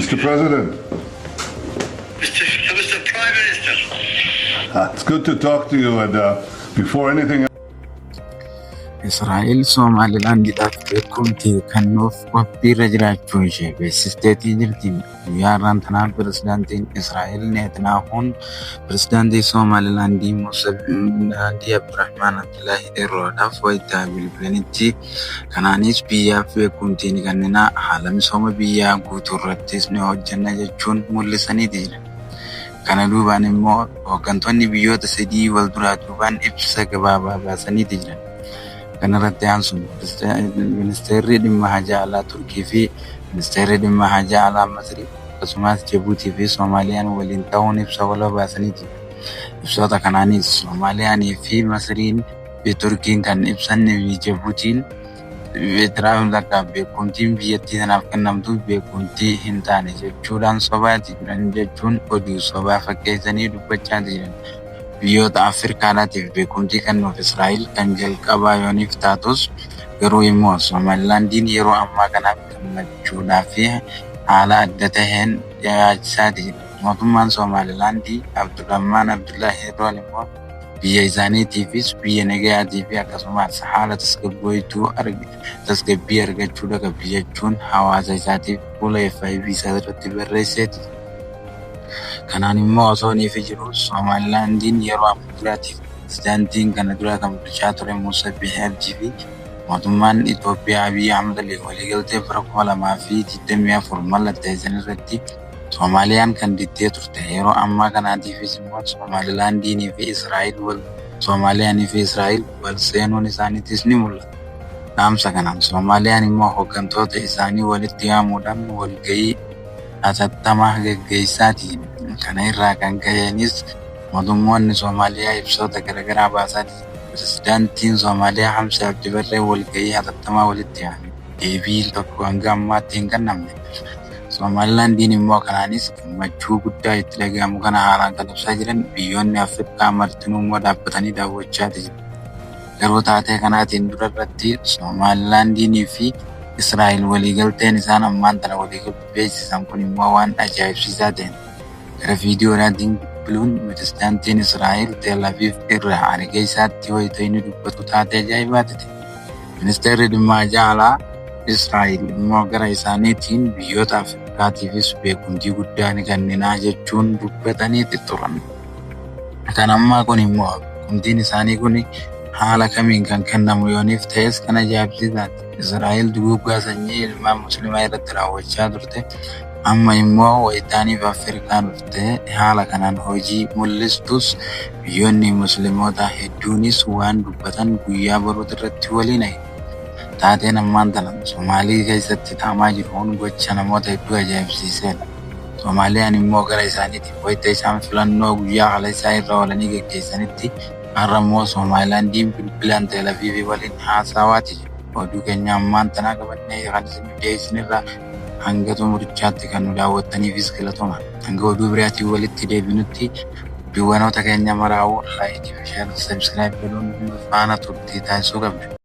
Mr. President, Mr. Prime Minister. It's good to talk to you. And before anything Israa'el Somaalilaandiidhaaf beekamtii kennuuf qophiirra jiraachuu ishee beeksisteetii jirti. Guyyaa har'aan tanaa pirezidaantiin Israa'el Netaniyaahuun pirezidaantii Somaalilaandii Musaa Abdurrahmaan Abdullaahi Irroodhaaf wayitaa bilbilanitti, kanaanis biyyaaf beekamtii ni kennina, haala misooma biyyaa guutuu irrattis ni hojjenna jechuun mul'isaniiti jiran. Kana duubaan immoo hooggantoonni biyyoota sadii wal duraa duubaan ibsa gabaabaa baasaniiti jiran. Kana irratti aansuun ministeerri dhimma hajaa alaa Turkii fi ministeerri dhimma hajaa alaa Masrii, akkasumas Jibuutii fi Soomaaliyaan waliin ta'uun ibsa waloo baasaniiti. Ibsoota kanaanis Soomaaliyaanii fi Masriin fi Turkiin kan ibsan, Jibuutiin Tiraaf beekumtiin biyyattii sanaaf kennamtu beekumtii hin taane jechuudhaan sobaati jiran jechuun oduu sobaa fakkeessanii dubbachaa jiran. Biyyoota Afrikaadhaatiif beekumtii kennuuf Israa'el kan jalqabaa yooniif taatus, garuu immoo Somaalilaandiin yeroo ammaa kanaaf gammachuudhaa fi haala adda taheen dhiyaachisaati jira. Mootummaan Somaalilaandii Abdurrahmaan Abdullaahi Irroon immoo biyya isaaniitiifis biyya nagayaatii fi akkasumas haala tasgabbii tasgabbii argachuu qabdi jechuun hawaasa isaatiif fuula FB isaa irratti barreesseeti. Kanaan immoo osoo inni jiru, Somaalilaandiin yeroo amma duraatiif pirezidaantiin kana dura kan bulchaa ture Muusaa Biixii Abdii fi mootummaan Itoophiyaa Abiy Ahmed Ali waliigaltee bara 2024 mallatteessan irratti Soomaaliyaan kan diddee turte. Yeroo ammaa kanaatiifis immoo Somaalilaandiinii fi Israa'el wal Soomaaliyaanii fi Israa'el wal seenuun isaaniitis ni mul'ata. Dhaamsa kanaan Soomaaliyaan immoo hooggantoota isaanii walitti yaamuudhaan walgahii hatattamaa gaggeessaati. Kana irraa kan ka'eenis mootummoonni Soomaaliyaa ibsoota garaagaraa baasaati. Pirezidaantiin Soomaaliyaa Hamza Abdi Barree walgahii hatattamaa walitti yaame. Deebii tokko hanga ammaatti hin kennamne. Somaalilaandiin immoo kanaanis gammachuu guddaa itti dhaga'amu kana haalaan kan ibsaa jiran, biyyoonni Afrikaa martinuu immoo dhaabbatanii daawwachaa jiru. Garuu taatee kanaatiin dura irratti Somaalilaandiinii fi Israa'el waliigalteen isaan ammaan tana waliigaluu beeksisan kun immoo waan ajaa'ibsiisaa ta'e. Gara viidiyoodhaatiin bilbiluun pirezidaantiin Israa'el Tel Aviv irraa Hargeysaatti wayita inni dubbatu taatee ajaa'ibaati ta'e. Ministeerri dhimma alaa Israa'el immoo gara isaaniitiin biyyoota Afrikaatiifis beekumtii guddaa ni kenninaa jechuun dubbataniiti turan. Kan ammaa kun immoo beekumtiin isaanii kun haala kamiin kan kennamu yooniif ta'es kan ajaa'ibsiisaati. Israa'el duguuggaa sanyii ilmaan musliimaa irratti raawwachaa turte. Amma immoo wayitaaniif Afrikaa dhuftee haala kanaan hojii mul'istus, biyyoonni musliimotaa hedduunis waan dubbatan guyyaa baruutu irratti waliin ahi. Taateen ammaan tana Somaalii keessatti ta'amaa jiru kun gocha namoota hedduu ajaa'ibsiisedha. Soomaaliyaan immoo gara isaaniitiin wayita isaan filannoo guyyaa kaleessaa irra oolanii gaggeessanitti, har'a immoo Somaalilaandiin bilbilaan Tel Aviv waliin haasawaati jiru. Oduu keenya ammaan tanaa qabannee kan isiniif dhiyeessinirraa hanga xumurichaatti kan nu daawwattaniifis galatooma. Hanga oduu biraatiin walitti deebinutti oduuwwanoota keenya maraa'uu like fi share, subscribe godhuun nu faana turtii taasisuu qabdu.